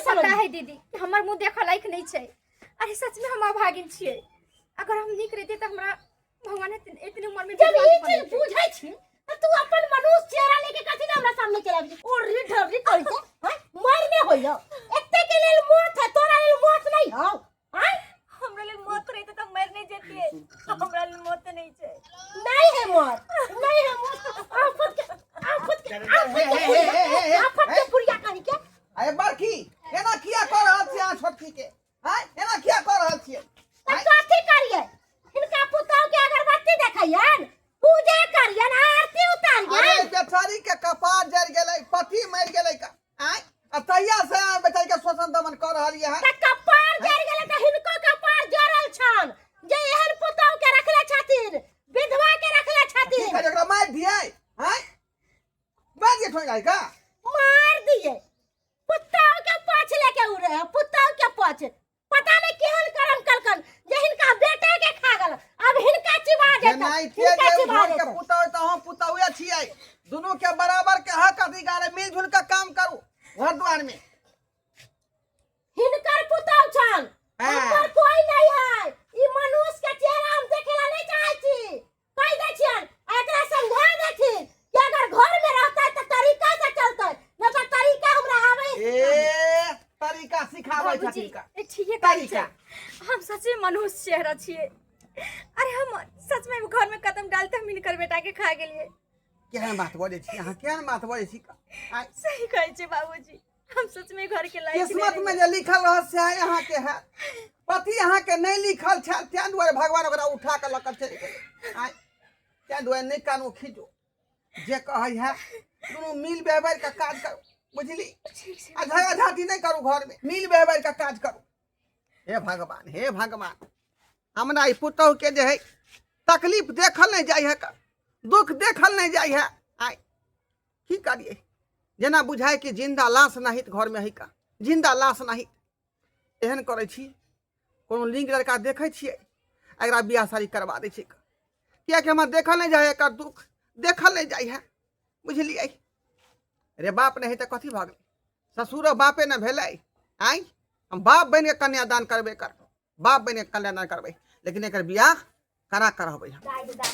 पता समझ है दीदी कि हमर मुंह देखऽ लायक नहीं छै। अरे सच में हम अभागिन छियै। अगर हम नीक रहितियै तऽ हमरा भगवान एतने उम्र में जब विधवा ई बनेलकै। चीज बुझै छी तऽ तू अपन मनुष्य चेहरा लेके कथी ले हमरा सामने चलि आबै छी? ओ री ढर्री करै छै हैं? मर नहि होइय एते के लेल मौत है, तोरा लेल मौत नहीं हौ। आँय? हमरा लेल मौत रहितै तऽ मरि नहि जैतियै। हमरा लेल मौत नहि छै। नहीं है मौत, नहीं है मौत। आफत के, आफत के, आफत के पुरिया, आफत के पुरिया कहीं के। अरे बड़की, एना किया कऽ रहल छियै अहाँ छोटकी के? आँय, एना किया कऽ रहल छियै? तऽ कथी करियै? हिनका पुतहु के अगरबत्ती देखैयन, पूजा करियन, आरती उतारियन। अरे बेचारी के कपार जरि गेलै, पति मरि गेलै का। आँय, आ तहिया से अहाँ बेचारी के शोषण दमन कऽ रहलियै हँ। तऽ कपार जरि गेलै तऽ हिनको कपार जरल छन जे एहन पुतहु के रखले छथिन, विधवा के रखले की छथिन। करियै, ओकरा मारि दियै? आँय, मारि दियै ठोकि का? मार दिए। पुतहु के पाछ लेके उड़े है, पुतहु के पाछ। पता नहीं केहन करम कलकन जे हिनका बेटे के खा गेल, अब हिनका चिबा जेतै, जेनाहिते हिनका जे चिबा घर के जेतै। पुतहु तऽ हम पुतहुए छियै, दुनू के बराबर के हक अधिकार है, मिलजुल के काम करू घर द्वार में। हिनकर पुतहु छन, हाँ। हमर कोई नहीं है। ई मनुष्य के चेहरा हम देखेला नहीं चाहे छी। कह दै छियन, एकरा समझा देथिन कि अगर घर में रहतै तऽ तरीका से चलतै, नहीं तऽ तरीका हमरा आबै। ए तरीका सिखाबै बाबूजी, छथिन का। ए, ठीके कहै तरीका। छै। हम सच में मनुष्य चेहरा छियै। अरे हम सच में घर में कदम डालते हम हिनकर बेटा के खा गेलियै। केहन बात बजै छी अहाँ, केहन बात बजै छी? आइ सही कहै छै बाबूजी, हम सच में घर के लायक किस्मत नहि में जे लिखल रहत से अहाँ के है। पति अहाँ के नहीं लिखल छल, तें दुआरे भगवान ओकरा उठा के लऽ कऽ चलि गेलै। आइ तें दुआरे नहि कानू खींचू, जे कहै है दुनू मिल बेहबारि के काज करू, बुझली? ठीक छै। आ झगड़ा झाँटी नहि करू घर में, मिल बेहबारि के काज करू। हे भगवान, हे भगवान, हमरा ई पुतहु के जे है तकलीफ देखल नहि जाइ है, दुख देखल नहि जाइ है। आइ की करिए, जेना बुझाय कि जिंदा लाश नाहित घर में है का, जिंदा लाश नाहित। एहन करै छी, कोनो लिंग लड़का देखै छियै, एकरा बियाह शादी करवा दै छियै, कियाकि हमरा देखल नहि जाइ है, एकर दुख देखल नहि जाइ है, बुझलियै? रे बाप नहि है तऽ कथी भऽ गेलै, ससुरो बापे ने भेलै। आँय, हम बाप बनि कऽ कन्यादान करबे करबै, बाप बनि कऽ कन्यादान करबै, लेकिन एकर बियाह करा कर रहबै हम। दाइ दादा,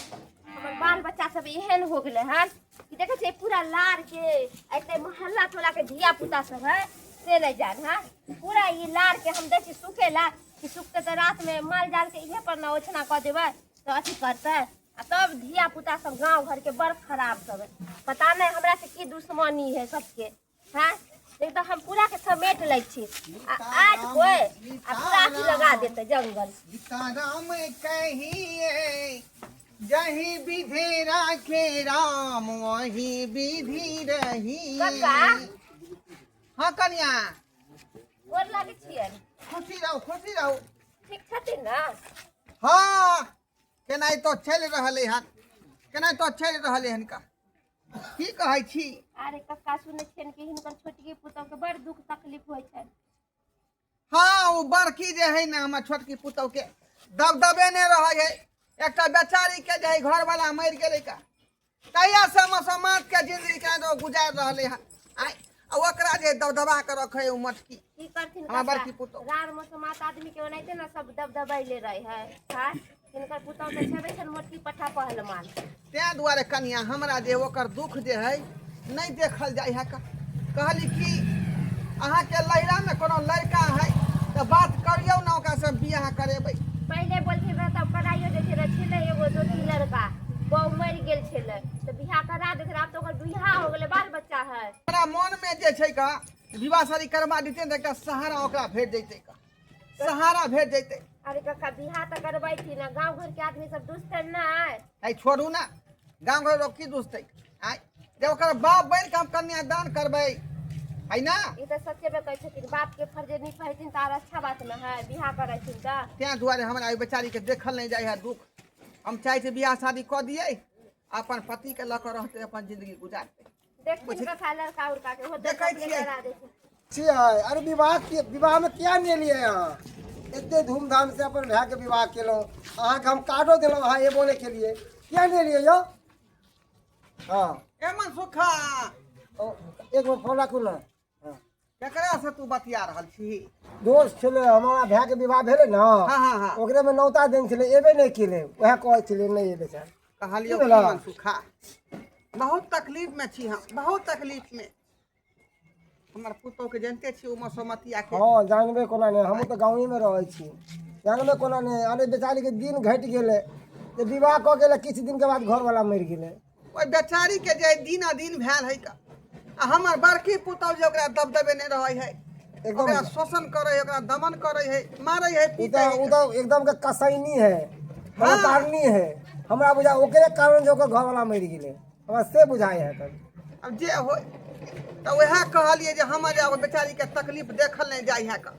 हमर बाल बच्चा सब एहन हो गेलै हन कि देखै छियै पूरा लार के एते मोहल्ला टोला के धिया पुता सब है से नहि जान। हाँ, पूरा ई लार के हम दै छी सुखे ला कि सुखते तऽ रात में माल जाल के इहे पर न ओछना कऽ देबै तऽ अथी करतै। आ तब धिया पुता सब गाँव घर के बड़ खराब सब है, पता नहि हमरा से की दुश्मनी है सबके। हाँ, नहीं तो हम पूरा के समेट लै छी आ आज कोई आ पूरा अथी लगा देते जंगल। सीताराम कहिए जही विधि राखे राम वही विधि रही। कक्का। हाँ कन्या। गोर लागै छियै। खुशी रहू, खुशी रहू। ठीक छथिन ना? हाँ, केनाइ तो चलि रहलै हन, केनाइ तो चलि रहलै हन का। की कहै छी? अरे कक्का, सुनै छियनि कि हिनकर छोटकी पुतहु के बड़ दुख तकलीफ होइ छनि। हाँ, ओ बड़की जे है ने हमर छोटकी पुतहु के दबदबे नहि रहै है। एकटा बेचारी के जे है घरवाला मरि गेलै का, तहिया से मसोमात के जिंदगी के तो गुजार रहलै हन। आइ आ ओकरा जे दबदबा के रखै ओ मोटकी। की करथिन हमर कक्का? बड़की पुतहु। राड़ मसोमात आदमी के ओनाहिते ने सब दबदबैले रहै है। हाँ, हिनकर पुतहु तऽ छेबे छनि मोटकी पट्ठा पहलवान। तें दुआरे कनिया हमरा जे ओकर दुख जे है नहि देखल जाइ है। कहली कि अहाँके लैरामे कोनो लड़का है तऽ बात करियौ ने, ओकरा से बियाह करेबै। पहिले बोलथिन रह तब कराइयो देथिन रह, छलै एगो दो तीन लड़का, बहु मरि गेल छलै तऽ बियाह करा देथिन। आब तऽ ओकर बियाह हो गेलै, बाल बच्चा है। हमरा मोनमे जे छै का विवाह शादी करबा देतियै तऽ एकटा सहारा ओकरा भेट जैतै का, सहारा भेट जैतै। अरे कक्का, बियाह तऽ करबैथिन आ गाँव घर के आदमी सब दुसतै नहि? आइ छोड़ू ने, गाँव घर लोक की दुसतै? आइ जे ओकर बाप बनि कऽ हम कन्यादान करबै है ना। ई तऽ सच्चे में कहै छथिन, बाप के फर्ज निभाइथिन तऽ आर अच्छा बात न है, बियाह करैथिन तऽ। तें दुआरे हमरा ओहि बेचारीके देखल नहि जाइ है दुख। हम चाहै छी बियाह शादी कऽ दियै, अपन पतिके लऽ कऽ रहतै, अपन जिंदगी गुजारतै। देखथिन कक्का लड़का उड़का के होतै देखै अपने छियै। करा देथिन। छियै। अरे विवाह के विवाहमे किया नहि एलियै अहाँ? एते धूमधाम से अपन भायके विवाह केलहुँ, अहाँके हम कार्डो देलहुँ, अहाँ एबो नहि केलियै, किया नहि एलियै यौ? हँ एमन सुखा ओ, एक मिनट फोन राखू ने। हँ केकरा से तू बतिया रहल छी? दोस्त छलै हमारा, भाय के विवाह भेलै ने। हाँ हाँ हाँ। ओकरे में नौता देने छलै, एबे नहि केलै, वएह कहै छलै नहि एबै सर। कहलियौ की भेलौ? की मनसुखा, बहुत तकलीफ में छी हम, बहुत तकलीफ में। हमर पुतोह के जानते छी, ओ मसोमतिया के। हँ, जानबे कोना नहि, हमहूँ तऽ गाँवेमे रहै छी, जानबे कोना नहि। अरे बेचारीके दिन घटि गेलै जे विवाह कऽ गेलै, किछु दिनके बाद घरवला मरि गेलै। ओहि बेचारी के जे दिन आ दिन भेल है का, आ हमर बड़की पुतोह जे ओकरा दबदबे नहि रहै है, एकदम। ओकरा शोषण करै है, ओकरा दमन करै है, मारै है, ओ पीटै तऽ है। ओ तऽ एकदम के कसैनी है। हाँ। कारणी है, हमरा बुझा ओकरे कारण जे ओकर घरवला मरि गेलै, हमरा से बुझाइ है तब। अब जे हो, तऽ वएह कहलियै जे हमर जे बेचारी के तकलीफ देखल नहि जाइ है का।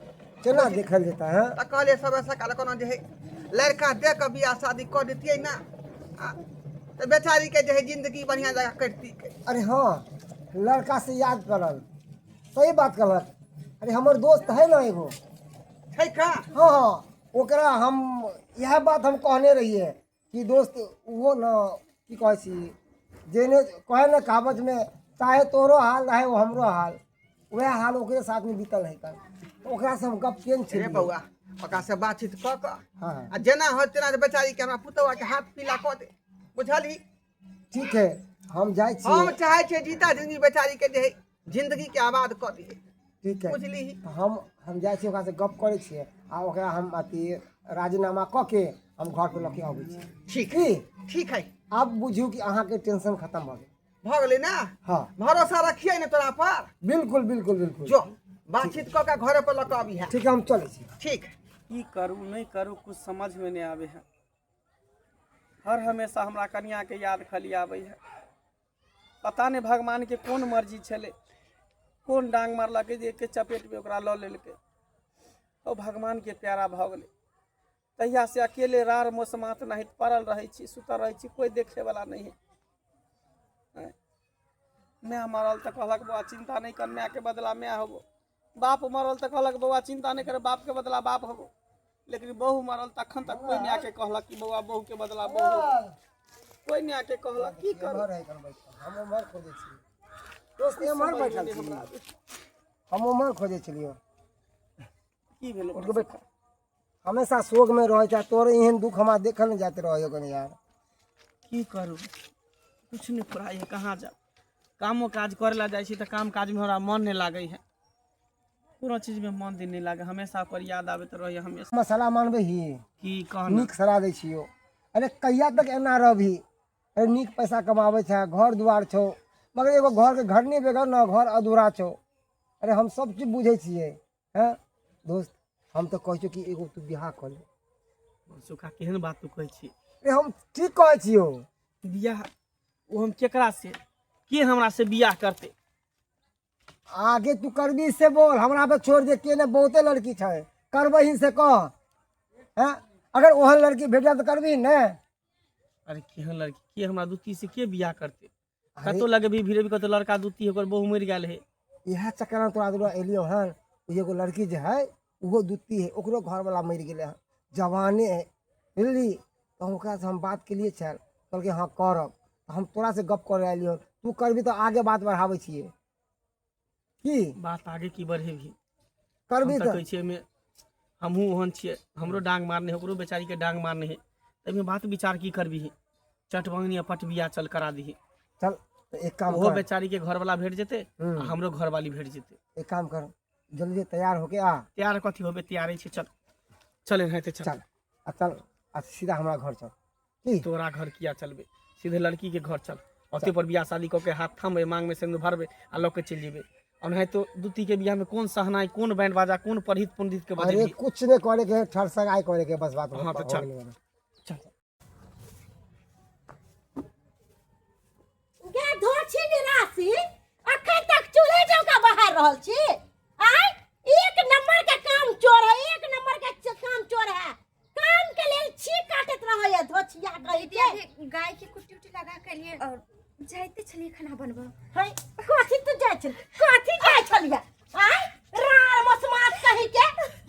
केना देखल जेतै है? तऽ कहलियै सब सकाल कोनो जे है लड़का दे कऽ बियाह शादी कऽ दितियै ने तऽ बेचारी के जे है जिंदगी बढ़िया जगह कटती। अरे हाँ, लड़का से याद पड़ल, सही बात कहलक। अरे हमर दोस्त है ना एगो। छै का? हाँ हाँ, ओकरा हम इएह बात हम कहने रहियै कि दोस्त, ओहो ने की कहै छी जेने कहे ने कहावतमे, चाहे तोरो हाल रहे ओ हमरो हाल, वएह हाल ओकरे साथमे बीतल है। तऽ ओकरासँ हम गप केने रे छलियै। बौआ, ओकरा से बातचीत कऽ कऽ हाँ आ जेना हो तेना जे बेचारी के हमरा पुतौआ के हाथ पीला कऽ दे, बुझलही? ठीक है, हम जाइ छी। हम चाहै छियै जीता जिंदगी बेचारी के जे है जिंदगी के आबाद कऽ दियै। ठीक है। बुझलिही? हम जाइ छी, ओकरासँ गप करै छियै आ ओकरा हम अथी राजीनामा कऽ के हम घर पर लऽ के अबै छी। ठीक। की? ठीक है। आब बुझियौ कि अहाँके टेंशन खतम भऽ गेल। भऽ गेलै ने? हाँ। भरोसा रखियै ने तोरा पर? बिल्कुल बिल्कुल बिल्कुल। जो बातचीत कऽ के घरे पर लऽ कऽ अबी है। ठीक है, हम चलै छी। ठीक। की करू नहि करू, कुछ समझमे नहि आबै है। हर हमेशा हमरा कनिआँके याद खाली आबै है। पता नहि भगवानके कोन मर्जी छलै, कोन डाँग मारलकै जे एके चपेटमे ओकरा लऽ लेलकै। ओ भगवानके प्यारा भऽ गेलै। तहियासँ अकेले राड़ मोसमात नाहित पड़ल रहै छी, सुतल रहै छी, कोइ देखैवला नहि है। आँय। माय मरल तऽ कहलक बौआ चिन्ता नहि कर, मायके बदला माय होबो। बाप मरल तऽ कहलक बौआ चिन्ता नहि कर, बापके बदला बाप होबो। लेकिन बहु मरल तखन तक कोइ नहि आके कहलक कि बौआ बहुके बदला बहु होबो। कोइ नहि आके कहलक। की करू? एम्हर है बैठल, हम ओम्हर खोजै छी दोस्त, एम्हर बैठल छी, हम ओम्हर खोजै छलियौ। की भेलो? उठ के बैठ। हमेशा शोक में रहै छै, तोर एहन दुख हमरा देखल नहि जाइत रहै कनि यार। की करू, कुछ नहि फुराइ है। कहाँ जाउ? कामो काज करै लए जाइ छी तऽ काम काजमे हमरा मन नहि लागै है। कोनो चीजमे मन दिन नहि लागै, हमेशा ओकर याद आबैत रहैए हमेशा। हमर सलाह मानबै ही? की कहना? नीक सलाह दै छियौ। अरे कहिया तक एना रहबही? अरे नीक पैसा कमाबै छै, घर दुआर छौ, मगर एगो घरके घरनी बगैर ने घर अधूरा छौ। अरे हम सब चीज बुझै छियै। हैं दोस्त, हम तऽ कहै छियौ कि एगो तू बियाह कऽ ले। सुखा, केहन बात तू कहै छी? अरे हम ठीक कहै छियौ। बियाह ओ हम केकरा से, के हमरा से बियाह करतै? आगे तू करबी से बोल, हमरा पे छोड़ दे। के ने बहुते लड़की छै, करबही से कह। हैं, अगर ओहन लड़की भेट जाए तऽ करबी ने? अरे केहन लड़की, के हमरा दूती से के बियाह करतै? अरे कतौ लगेबी भिड़ेबी, कतौ लड़का दूती ओकर बहु मरि गेल है। इएह चक्करमे तोरा दुरा एलियौ हन। ओ एगो लड़की जे है, ओहो दूती है, ओकरो घरवला मरि गेलै हन, जवाने है, बुझली? तऽ ओकरासँ हम बात केलियै छल, कहलकै हँ करब। तऽ हम तोरासँ गप करे एलियौ हन, तू करबी तऽ आगे बात बढ़ाबै छियै की? बात आगे की बढ़ेबी? करबी हम तऽ तऽ कहै छियै एहिमे हमहूँ ओहन छियै, हमरो डांग मारने है, ओकरो बेचारीके डांग मारने है, ताहिमे बात विचार की करबही? चट मंगनी आ पट बियाह चल करा दीही। चल तऽ एक काम ओहो कर। बेचारीके घरवाला भेट जेतै आ हमरो घरवाली भेट जेतै। एक काम कर, जल्दी तैयार होके आ। तैयार कथी होबे, तैयारे छै। चल चल, एनाहिते चल। चल आ चल आ सीधा हमरा घर चल की। तोरा घर किया चलबै? सीधे लड़की के घर चल, ओते पर बियाह शादी कऽ के हाथ थामबै, मांग में सिन्दूर भरबै आ लऽ के चलि जेबै। ओनाहितो दूती के बियाह में कोन सहनाइ, कोन बैंड बाजा, कोन परहित पुंडित के अरे बजेबही? कुछ नहीं करे के है, ठर सगाई करे के है, बस बात हाँ, तऽ हो चल। गेलै। चल। गे धोछी निराशी, अखन तक चूल्हे चौका बहार रहल छी? आय एक नंबर के काम चोर है, एक नंबर के काम चोर है। काम के लेल छी काटत रहे है धोछिया कहि दीदी के। अभी गाय के कुट्टी उट्टी लगा के लिए और जाइते छलिए खाना बनबऽ। है कथी तू जाइ छल, कथी जाइ छलिए? आय रार मसमात कहि के,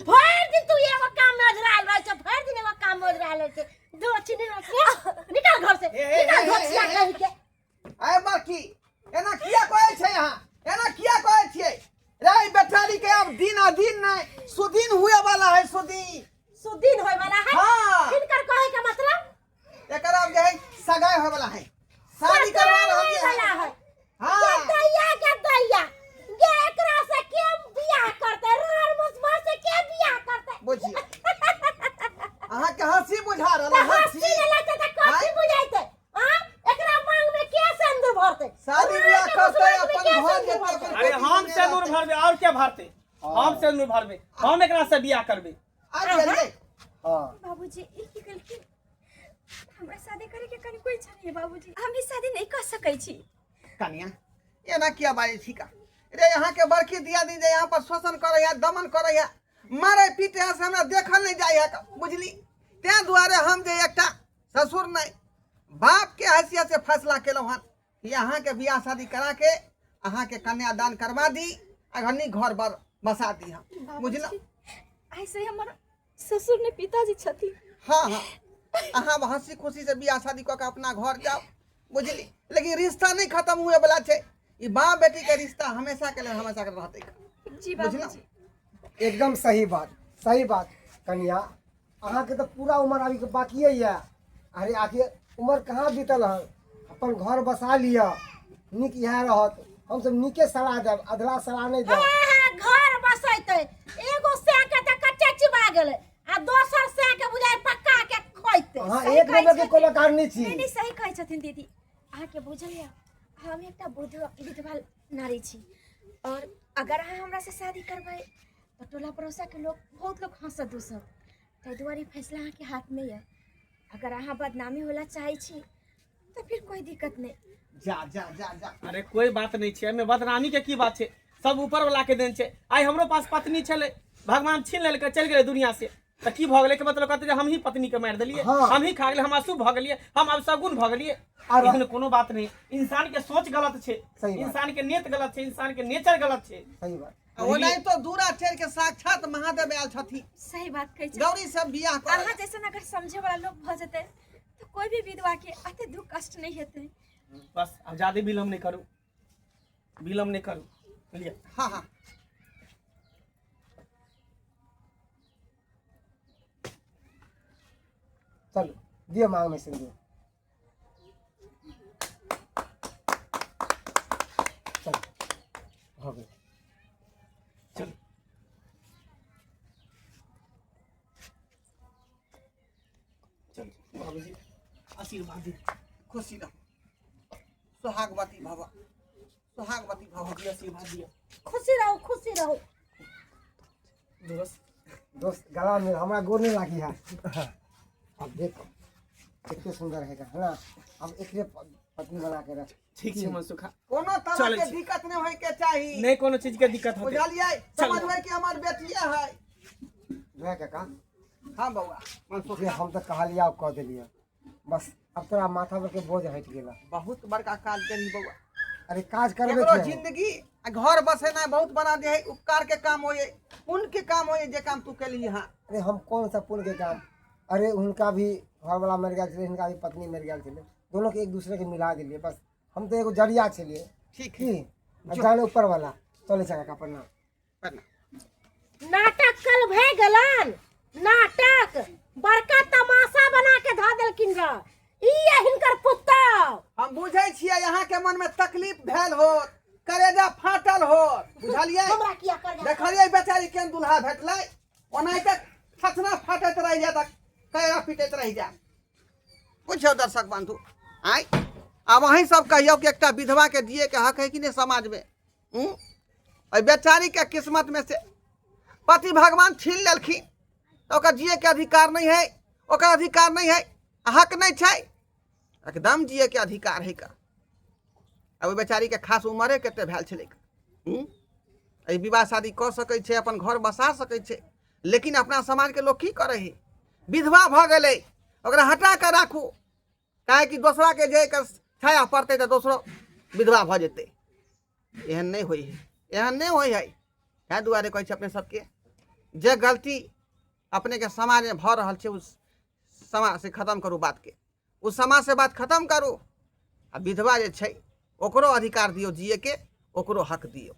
भरि दिन तू एगो काम में अजरायल रहै छै, भरि दिन एगो काम में अजरायल रहै छै। धोछी निराशी, निकल घर से। ए, ए, निकल ए, धोछिया ए, ए, कहि के। अरे बड़की, एना किया कहै छै अहाँ? एना किया कहै छियै रे बेचारी? अहिना दिन नहीं, सुदिन हुए वाला है सुदिन। सुदिन होय वाला है? हाँ। हिनकर कहे के मतलब? एकर अब जे है सगाई होय वाला है, शादी करवा रहल होय वाला है। है। हाँ। गदैया गदैया गे, एकरा से के बियाह करते? रार मुसबा से के बियाह करते? बुझियो, अहाँ के हंसी बुझा रहल तऽ है, हंसी हंसी ने लगते तऽ कथी आँय? बुझाइते? हाँ, एकरा मांग में के सिंदूर भरते? शादी रार बियाह के करते, मुसबा में अपन के घर सिंदूर जेतै, भरते? अपन अरे हम सिंदूर भरबे और के भरते? हम सिंदूर भरबे, हम एकरा से बियाह करबे। आबि गेलियै। हाँ। बाबूजी, ई की केलखिन? हमरा शादी करे के कनिको इच्छा नहीं है बाबूजी, हम ई शादी नहीं कर सकै छी। कनिया, एना किया बाजै छी का रे? यहाँ के बड़की दिया दी जे यहाँ पर शोषण करे है, दमन करे है, मारे पीटे है, से हमरा देखल नहीं जाइ है, बुझली? तें दुआरे हम जे एकटा ससुर नहीं बाप के हैसियत से फैसला केलहुँ हन कि अहाँ के बियाह शादी करा के अहाँ के कन्यादान करवा दी आ घनी घर पर बसा दी हम, बुझलहुँ? ऐसे हमर ससुर ने पिताजी छथिन। हाँ हाँ, अहाँ हंसी खुशी से बियाह शादी कऽ के अपना घर जाओ, बुझली? लेकिन रिश्ता नहीं खत्म हुए वाला छै, ई बाप बेटी के रिश्ता हमेशा के लेल हमेशा के रहतै। जी बुझलहुँ? बाबूजी। एकदम सही बात, सही बात। कनिया, अहाँके तऽ पूरा उमर अभी बाकिए यऽ। अरे आखिर उमर कहाँ बीतल हन? अपन घर बसा लिअ, नीक इएह रहत। हमसब नीके सलाह देब, अधला सलाह नहि देब। हाँ, हाँ, घर बसैते एगो सै के तऽ कच्चा चिबा गेलै आ दोसर सै के बुझाइ पक्का के खोइते। अहाँ सही एक कहै नंबर के छथिन। कलाकारनी छी। नहीं नहीं, सही कहै छथिन दीदी। अहाँके बुझल यऽ, हम एकटा विधवा नारी छी और अगर अहाँ हमरा से शादी करबै तऽ टोला पड़ोसा के लोग बहुत लोग हंसत दूसत। ताहि दुआरे ई फैसला अहाँके हाथमे यऽ। अगर अहाँ बदनामी होला चाहै छी तऽ फिर कोई दिक्कत नहीं। जा जा जा जा। अरे कोई बात नहीं छै, एहिमे बदनामी के की बात छै? सब ऊपर वाला के देन छै। आइ हमरो पास पत्नी छलै, भगवान छीन लेलकै, चलि गेलै दुनिया से, तऽ की भऽ गेलै? के मतलब कहतै जे हमही पत्नी के मारि देलियै? हाँ। हमही खा गेलियै, हम अशुभ भऽ गेलियै, हम अवसगुन भऽ गेलियै? आर- एहन कोनो बात नहीं। इंसान के सोच गलत छै, सही बात। इंसान के नेत गलत छै, इंसान के नेचर गलत छै। सही बात। ओनाहितो दूरा चढ़ि के साक्षात महादेव आयल छथिन। सही बात कहै छै। गौरी सब बियाह करऽ। अहाँ जैसन अगर समझे वाला लोग भऽ जेतै तऽ कोई भी विधवा के अते दुख कष्ट नहीं हेतै। बस, आब ज्यादे विलम्ब नहीं करू, विलम्ब नहीं करू, लिअ। हाँ हाँ, चलू, दिअ मांग में सिन्दूर। चलू, भऽ गेल। चलू। चलू बाबूजी, आशीर्वाद दिअ। खुशी रहू, सोहागवती भव, सोहागवती भव। बाबूजी, आशीर्वाद दिअ। खुशी रहू, खुशी रहू। दोस्त। दोस्त, गला में हमरा गोर नहीं लागी है। अब देखो कितने सुंदर है है ना? अब एकरे पत्नी बना के रख। ठीक छै मनसुखा। कोनो तरह चलै के छी। दिक्कत नहीं होय के चाही। नहीं कोनो चीज के दिक्कत होतै। बुझलियै? चलू। समझबै कि हमर बेटिए है। जो काका। हाँ बौआ मनसुख। जे हम तऽ कहलियै कऽ देलियै, बस अब तोरा माथा पर के बोझ हटि गेला। बहुत बड़का काज केलही बौआ। अरे काज करबे केकरो किया? जिंदगी आ घर बसेनाइ बहुत बड़ा जे है उपकार के काम होय, पुण्य के काम होय, जे काम तू केलही। हाँ। अरे हम कौन सा पुण्य के काम? अरे हुनका भी घरवाला मरि गेल छलै, हिनका भी पत्नी मरि गेल छलै, दोनों के एक दूसरे के मिला देलियै बस। हम तऽ एगो जरिया छलियै। ठीक। की आ जाने ऊपर वाला। चलै छै काका, प्रणाम। प्रणाम। नाटक कल भए गेलन, नाटक बड़का तमाशा बना के धऽ देलखिन रह ई आ हिनकर पुतहु। हम बुझै छियै अहाँ के मन में तकलीफ भेल होत, करेजा फाटल होत, बुझलियै? हमरा किया कर देखलियै बेचारी केहन दुल्हा भेटलै? ओनाहिते थथना फाटैत रहि जायत आ करेजा पीटैत रहि जायत। बुझियौ दर्शक बंधु, आँय, आब अहीं सब कहियौ कि एकटा विधवा के जिए के हक है कि नहीं समाज में? एहि बेचारी के किस्मत में से पति भगवान छीन लेलखिन तऽ ओकर जिए के अधिकार नहीं है? ओकर अधिकार नहीं है, हक नहीं छै? एकदम जिए के अधिकार है का। आ ओहि बेचारी के खास उमरे कते भेल छलै? एहि विवाह शादी कऽ सकै छै, अपन घर बसा सकै छै। लेकिन अपना समाजके लोक की करै है? विधवा भऽ गेलै, ओकरा हटा कऽ राखू, काहेकि दोसराके जे एकर छाया पड़तै तऽ दोसरो विधवा भऽ जेतै। एहन नहि होइ है, एहन नहि होइ है। ताहि दुआरे कहै छै अपने सबके, जे गलती अपनेके समाजमे भऽ रहल छै, ओ समाज से खतम करू बातके, ओ समाज से बात खतम करू आ विधवा जे छै ओकरो अधिकार दियौ जिएके, ओकरो हक दियौ।